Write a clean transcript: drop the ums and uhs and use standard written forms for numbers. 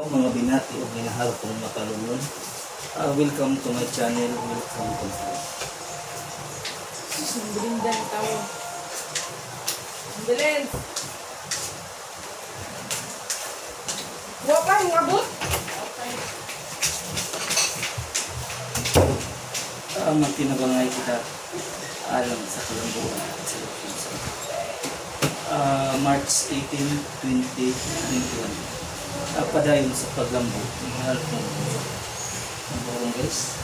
Mga binati o minahal kong makaluyon. Welcome to my channel. Welcome to my Ang tao. Ambulance! Wa pa, yung abot? Magtinabangay kita alang sa kalambuan at sa Luzon. March 18, 2021. Padayon sa paglambo. Mahal kong ang guys.